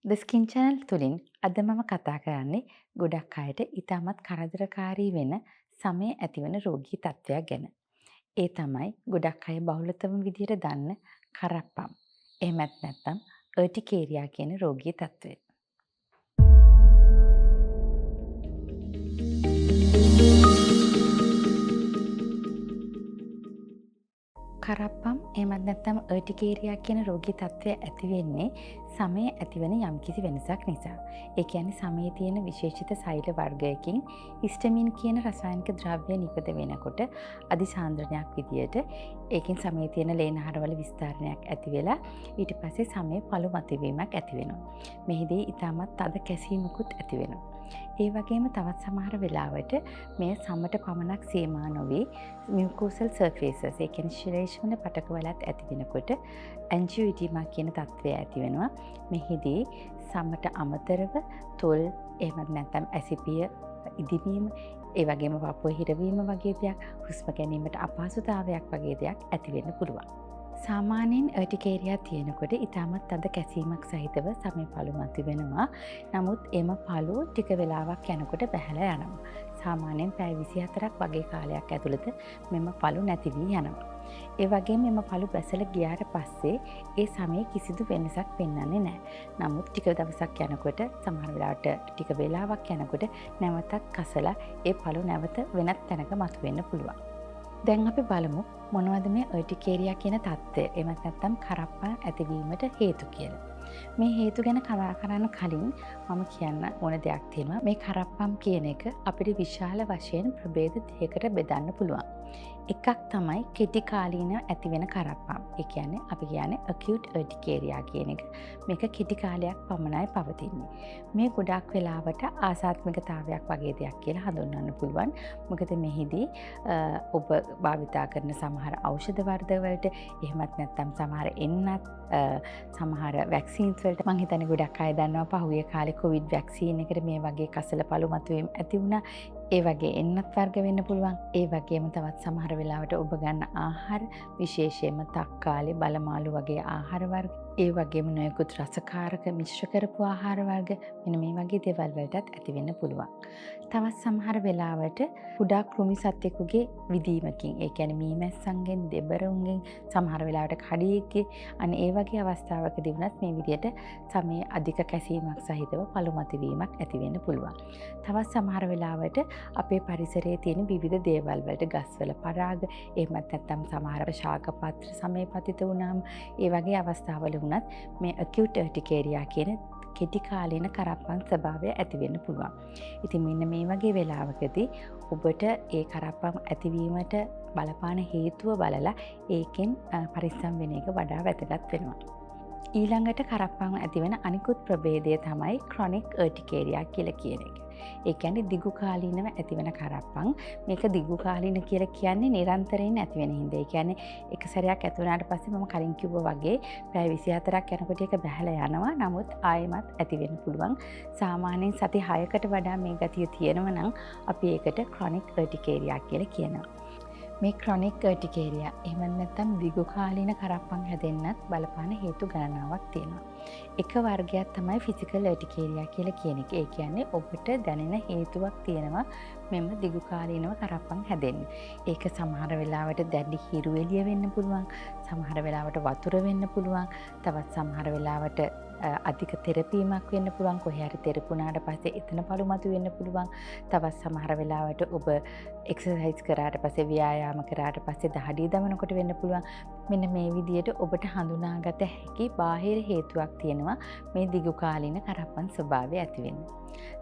The Skin Channel තුලින් අද මම කතා කරන්නේ ගොඩක් අයට ඉතාමත් කරදරකාරී වෙන සමය ඇතිවන රෝගී තත්ත්වයක් ගැන. ඒ තමයි ගොඩක් අය බහුලතම විදිහට දන්න කරප්පම්. එහෙමත් නැත්නම් අර්ටිකේරියා කියන රෝගී තත්ත්වය. කරප්පම් එහෙමත් නැත්නම් අර්ටිකේරියා කියන රෝගී තත්ත්වය ඇති වෙන්නේ සමයේ ඇතිවන යම්කිසි වෙනසක් නිසා. ඒ කියන්නේ සමයේ තියෙන විශේෂිත සෛල වර්ගයකින් හිස්ටමින් කියන රසායනික ද්‍රව්‍ය නිපද වෙනකොට අධිසාන්ද්‍රණයක් විදියට ඒකෙන් සමයේ තියෙන ලේනහරවල විස්තරණයක් ඇති වෙලා ඊට පස්සේ සමයේ පළු මතුවීමක් ඇති වෙනවා. මෙහිදී ඉතාමත් තද කැසීමකුත් ඇති වෙනවා. ඒ වගේම තවත් සමහර වෙලාවට මෙය සමට පමණක් සීමා නොවී මියුකෝසල් සර්ෆේසස්, ඒ කියන්නේ ශ්ලේෂ්මන පටකවලත් ඇති වෙනකොට ඇන්ජියෝඊඩීමා කියන තත්ත්වය ඇති වෙනවා. මෙහිදී සමට අමතරව තොල්, එහෙමත් නැත්නම් ඇසිපිය ඉදිමීම, ඒ වගේම පපුව හිරවීම වගේ දෙයක්, හුස්ම ගැනීමට අපහසුතාවයක් වගේ දෙයක් ඇති වෙන්න පුළුවන්. සාමාන්‍යයෙන් අර්ටිකේරියා තියෙනකොට ඉතාමත් තද කැසීමක් සහිතව සමේ පළු මතුවෙනවා. නමුත් එම පළු ටික වෙලාවක් යනකොට බැහැලා යනවා. සාමාන්‍යයෙන් පැය 24ක් වගේ කාලයක් ඇතුළත මෙම පළු නැති වී යනවා. ඒ වගේම මෙම පළු බැසලා ගියාට පස්සේ ඒ සමේ කිසිදු වෙනසක් පෙන්වන්නේ නැහැ. නමුත් ටික දවසක් යනකොට සමහර වෙලාවට ටික වෙලාවක් යනකොට නැවතත් කසලා ඒ පළු නැවත වෙනත් තැනක මතුවෙන්න පුළුවන්. දැන් අපි බලමු මොනවද මේ අර්ටිකේරියා කියන තත්ත්වය, එහෙමත් නැත්නම් කරප්පන් ඇතිවීමට හේතු කියලා. මේ හේතු ගැන කතා කරන්න කලින් මම කියන්න ඕන දෙයක් තියෙනවා. මේ කරප්පම් කියන එක අපිට විශාල වශයෙන් ප්‍රභේද දෙකකට බෙදන්න පුළුවන්. එකක් තමයි කෙටි කාලීනව ඇතිවෙන කරප්පම්. ඒ කියන්නේ අපි කියන්නේ acute urticaria කියන එක. මේක කෙටි කාලයක් පමණයි පවතින්නේ. මේ ගොඩක් වෙලාවට ආසාත්මිකතාවයක් වගේ දෙයක් කියලා හඳුන්වන්න පුළුවන්. මොකද මෙහිදී ඔබ භාවිතා කරන සමහර ඖෂධ වර්ග වලට, එහෙමත් නැත්නම් සමහර එන්නත්, සමහර වැක්සීන්ස් වලට, මං හිතන්නේ ගොඩක් අය දන්නවා පහුගිය කාලේ කොවිඩ් වැක්සීන් එකට මේ වගේ කසල පළු මතුවීම් ඇති වුණා. ඒ වගේ එන්නත් වර්ග වෙන්න පුළුවන්. ඒ වගේම තවත් සමහර වෙලාවට ඔබ ගන්න ආහාර, විශේෂයෙන්ම තක්කාලි, බලමාළු වගේ ආහාර වර්ග, ඒ වගේම නොයෙකුත් රසකාරක මිශ්‍ර කරපු ආහාර වර්ග, මෙන්න මේ වගේ දේවල් වලටත් ඇති වෙන්න පුළුවන්. තවත් සමහර වෙලාවට කුඩා කෘමි සතෙකුගේ විදීමකින්, ඒ කියන්නේ මීමැස්සන්ගෙන්, දෙබරුන්ගෙන්, සමහර වෙලාවට කඩියෙක්ගේ, අන්න ඒ වගේ අවස්ථාවකදී වුණත් මේ විදියට සමයේ අධික කැසීමක් සහිතව පළු මතුවීමක් ඇති වෙන්න පුළුවන්. තවත් සමහර වෙලාවට අපේ පරිසරයේ තියෙන විවිධ දේවල් වලට, ගස්වල පරාග, එහෙමත් නැත්නම් සමහර ශාක පත්‍ර සමයේ පතිත වුණාම ඒ වගේ අවස්ථාවල වුණත් මේ acute urticaria කියන කෙටි කාලීන කරප්පන් ස්වභාවය ඇති වෙන්න පුළුවන්. ඉතින් මෙන්න මේ වගේ වෙලාවකදී ඔබට ඒ කරප්පන් ඇතිවීමට බලපාන හේතුව බලලා ඒකෙන් පරිස්සම් වෙන එක වඩා වැදගත් වෙනවා. ඊළඟට කරප්පන් ඇතිවෙන අනිකුත් ප්‍රභේදය තමයි ක්‍රොනික් අර්ටිකේරියා කියලා කියන එක. ඒ කියන්නේ දිගු කාලීනව ඇතිවෙන කරප්පන්. මේක දිගු කාලීන කියලා කියන්නේ නිරන්තරයෙන් ඇතිවෙන හින්දා. ඒ කියන්නේ එක සැරයක් ඇති වුණාට පස්සේ මම කලින් කිව්වා වගේ පැය 24ක් යනකොට ඒක බැහැලා යනවා. නමුත් ආයෙමත් ඇති වෙන්න පුළුවන්. සාමාන්‍යයෙන් සති 6කට වඩා මේ ගතිය තියෙනවා නම් අපි ඒකට ක්‍රොනික් අර්ටිකේරියා කියලා කියනවා. මේ ක්‍රොනික් අර්ටිකේරියා එහෙම නැත්නම් දිගු කාලීන කරප්පන් හැදෙන්නත් බලපාන හේතු ගණනාවක් තියෙනවා. එක වර්ගයක් තමයි ෆිසිකල් අර්ටිකේරියා කියලා කියන එක. ඒ කියන්නේ ඔබට දැනෙන හේතුවක් තියෙනවා මෙම දිගු කාලීනව කරප්පන් හැදෙන්න. ඒක සමහර වෙලාවට දැඩි හිරු එළිය වෙන්න පුළුවන්, සමහර වෙලාවට වතුර වෙන්න පුළුවන්, තවත් සමහර වෙලාවට අධික තෙරපීමක් වෙන්න පුළුවන්, කොහේ හරි තෙරපුණාට පස්සේ එතන පළු මතු වෙන්න පුළුවන්. තවත් සමහර වෙලාවට ඔබ එක්සර්සයිස් කරාට පස්සේ, ව්‍යායාම කරාට පස්සේ දහඩිය දමනකොට වෙන්න පුළුවන්. මෙන්න මේ විදියට ඔබට හඳුනාගත හැකි බාහිර හේතුවක් තියෙනවා මේ දිගු කාලීන කරප්පන් ස්වභාවය ඇති වෙන්න.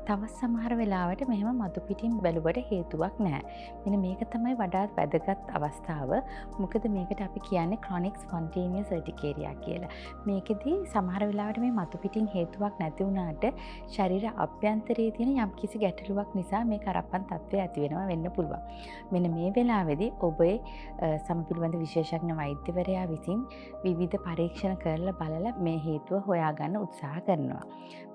තවත් සමහර වෙලාවට මෙහෙම මතු පිටින් බැලුවට හේතුවක් නැහැ. මෙන්න මේක තමයි වඩාත් වැදගත් අවස්ථාව. මොකද මේකට අපි කියන්නේ ක්‍රොනික් ස්පොන්ටේනියස් අර්ටිකේරියා කියලා. මේකෙදි සමහර වෙලාවට මේ මතු පිටින් හේතුවක් නැති වුණාට ශරීර අභ්‍යන්තරයේ තියෙන යම්කිසි ගැටලුවක් නිසා මේ කරප්පන් තත්ත්වය ඇති වෙනවා වෙන්න පුළුවන්. මෙන්න මේ වෙලාවේදී ඔබේ සම පිළිබඳ විශේෂඥ වෛද්‍යවරයා විසින් විවිධ පරීක්ෂණ කරලා බලලා මේ හේතුව හොයාගන්න උත්සාහ කරනවා.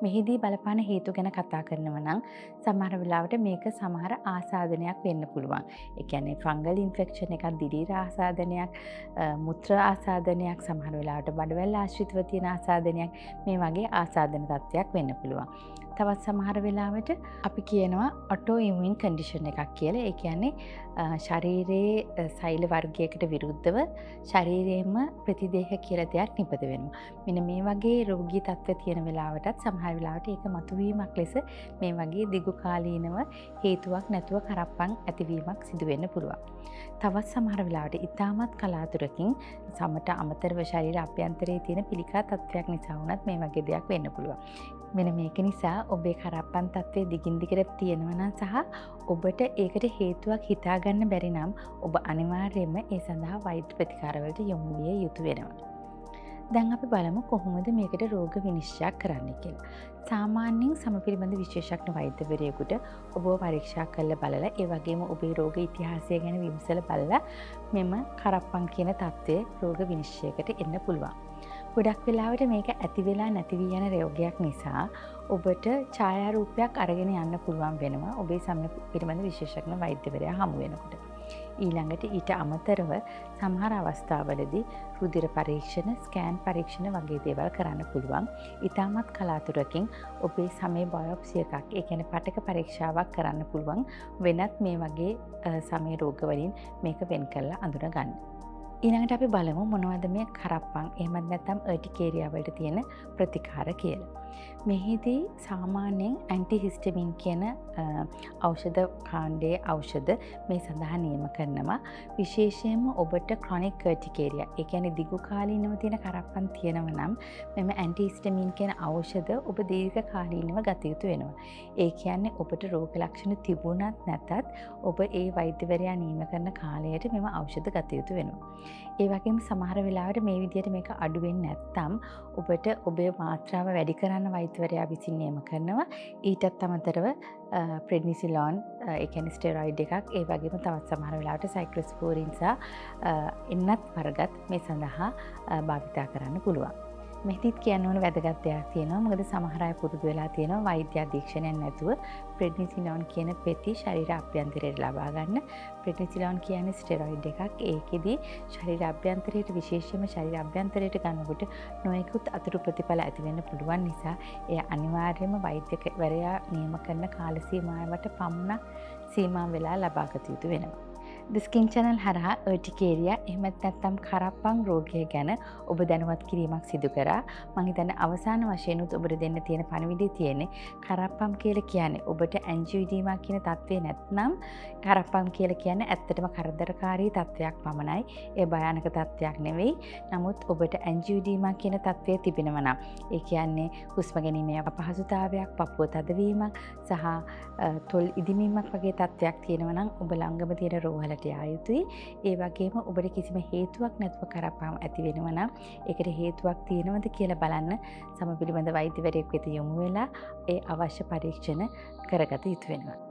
මෙහිදී බලපාන හේතු ගැන කතා කරනවා නම් සමහර වෙලාවට මේක සමහර ආසාදනයක් වෙන්න පුළුවන්. ඒ කියන්නේ ෆංගල් ඉන්ෆෙක්ෂන් එකක්, දිලීර ආසාදනයක්, මුත්‍ර ආසාදනයක්, සමහර වෙලාවට බඩවැල් ආශ්‍රිතව තියෙන ආසාදනයක්. මේ වගේ ආසාදන තත්ත්වයක් වෙන්න පුළුවන්. තවත් සමහර වෙලාවට අපි කියනවා ඔටෝ ඉමියුන් කන්ඩිෂන් එකක් කියලා. ඒ කියන්නේ ශරීරයේ සෛල වර්ගයකට විරුද්ධව ශරීරයේම ප්‍රතිදේහ කියලා දෙයක් නිපද වෙනවා. මෙන්න මේ වගේ රෝගී තත්ත්ව තියෙන වෙලාවටත් සමහර වෙලාවට ඒක මතුවීමක් ලෙස මේ වගේ දිගු කාලීනව හේතුවක් නැතුව කරප්පන් ඇතිවීමක් සිදු වෙන්න පුළුවන්. තවත් සමහර වෙලාවට ඉතාමත් කලාතුරකින් සමට අමතරව ශරීර අභ්‍යන්තරයේ තියෙන පිළිකා තත්ත්වයක් නිසා වුණත් මේ වගේ දෙයක් වෙන්න පුළුවන්. මෙන්න මේක නිසා ඔබේ කරප්පන් තත්ත්වය දිගින් දිගට තියෙනවා නම් සහ ඔබට ඒකට හේතුවක් හිතාගන්න බැරි නම්, ඔබ අනිවාර්යයෙන්ම ඒ සඳහා වෛද්‍ය ප්‍රතිකාරවලට යොමු විය යුතු වෙනවා. දැන් අපි බලමු කොහොමද මේකට රෝග විනිශ්චයක් කරන්න කියලා. සාමාන්‍යයෙන් සම පිළිබඳ විශේෂඥ වෛද්‍යවරයෙකුට ඔබව පරීක්ෂා කරලා බලලා, ඒ වගේම ඔබේ රෝග ඉතිහාසය ගැන විමසලා බලලා මෙම කරප්පන් කියන තත්ත්වය රෝග විනිශ්චයකට එන්න පුළුවන්. ගොඩක් වෙලාවට මේක ඇති වෙලා නැති වී යන රෝගයක් නිසා ඔබට ඡායාරූපයක් අරගෙන යන්න පුළුවන් වෙනවා ඔබේ සම පිළිබඳ විශේෂඥ වෛද්‍යවරයා හමු වෙනකොට. ඊළඟට ඊට අමතරව සමහර අවස්ථාවලදී රුධිර පරීක්ෂණ, ස්කෑන් පරීක්ෂණ වගේ දේවල් කරන්න පුළුවන්. ඉතාමත් කලාතුරකින් ඔබේ සමේ බයොප්සි එකක්, ඒ කියන්නේ පටක පරීක්ෂාවක් කරන්න පුළුවන් වෙනත් මේ වගේ සමේ රෝග වලින් මේක වෙන් කරලා අඳුන ගන්න. ඊළඟට අපි බලමු මොනවද මේ කරප්පන් එහෙමත් නැත්නම් අර්ටිකේරියා වලට තියෙන ප්‍රතිකාර කියලා. මෙහිදී සාමාන්‍යයෙන් ඇන්ටිහිස්ටමින් කියන ඖෂධ කාණ්ඩයේ ඖෂධ මේ සඳහා නියම කරනවා. විශේෂයෙන්ම ඔබට ක්‍රොනික් අර්ටිකේරියා, ඒ කියන්නේ දිගු කාලීනව තියෙන කරප්පන් තියෙනවා නම්, මෙම ඇන්ටිහිස්ටමින් කියන ඖෂධ ඔබ දීර්ඝ කාලීනව ගත යුතු වෙනවා. ඒ කියන්නේ ඔබට රෝග ලක්ෂණ තිබුණත් නැතත් ඔබ ඒ වෛද්‍යවරයා නියම කරන කාලයට මෙම ඖෂධ ගත යුතු වෙනවා. ඒ වගේම සමහර වෙලාවට මේ විදිහට මේක අඩු වෙන්නේ නැත්නම්, ඔබට ඔබේ මාත්‍රාව වැඩි කරන්න වෛද්‍යවරයා විසින් නියම කරනවා. ඊටත් අමතරව ප්‍රෙඩ්නිසිලෝන්, ඒ කියන්නේ ස්ටෙරොයිඩ් එකක්, ඒ වගේම තවත් සමහර වෙලාවට සයික්ලොස්පෝරින් සහ එන්නත් වර්ගත් මේ සඳහා භාවිතා කරන්න පුළුවන්. මෙහිදීත් කියන්න ඕන වැදගත් දෙයක් තියෙනවා. මොකද සමහර අය පුරුදු වෙලා තියෙනවා වෛද්‍ය අධීක්ෂණයක් නැතුව ප්‍රෙඩ්නිසිලෝන් කියන පෙති ශරීර අභ්‍යන්තරයට ලබා ගන්න. ප්‍රෙඩ්නිසිලෝන් කියන්නේ ස්ටෙරොයිඩ් එකක්. ඒකෙදි ශරීර අභ්‍යන්තරයට, විශේෂයෙන්ම ශරීර අභ්‍යන්තරයට ගන්නකොට නොයෙකුත් අතුරු ප්‍රතිඵල ඇති වෙන්න පුළුවන් නිසා එය අනිවාර්යයෙන්ම වෛද්‍යවරයා නියම කරන කාල සීමාවට පමණක් සීමා වෙලා ලබාගත යුතු වෙනවා. ද ස්කින් චැනල් හරහා අර්ටිකේරියා එහෙමත් නැත්නම් කරප්පන් රෝගය ගැන ඔබ දැනුවත් කිරීමක් සිදු කරා. මං හිතන්නේ අවසාන වශයෙන් උත් ඔබට දෙන්න තියෙන පණිවිඩය තියෙන්නේ, කරප්පම් කියලා කියන්නේ ඔබට ඇන්ජියෝඊඩීමා කියන තත්ත්වය නැත්නම් කරප්පම් කියලා කියන්නේ ඇත්තටම කරදරකාරී තත්ත්වයක් පමණයි. ඒ භයානක තත්ත්වයක් නෙවෙයි. නමුත් ඔබට ඇන්ජියෝඊඩීමා කියන තත්ත්වය තිබෙනවා නම්, ඒ කියන්නේ හුස්ම ගැනීමේ අපහසුතාවයක්, පපුව තදවීමක් සහ තොල් ඉදිමීමක් වගේ තත්ත්වයක් තියෙනවා නම්, ඔබ ළඟම තියෙන රෝහලට යා යුතුයි. ඒ වගේම ඔබට කිසිම හේතුවක් නැතුව කරප්පම් ඇති වෙනවා නම්, ඒකට හේතුවක් තියෙනවද කියලා බලන්න සම පිළිබඳ වෛද්‍යවරයෙක් වෙත යොමු වෙලා ඒ අවශ්‍ය පරීක්ෂණ කරගත යුතු වෙනවා.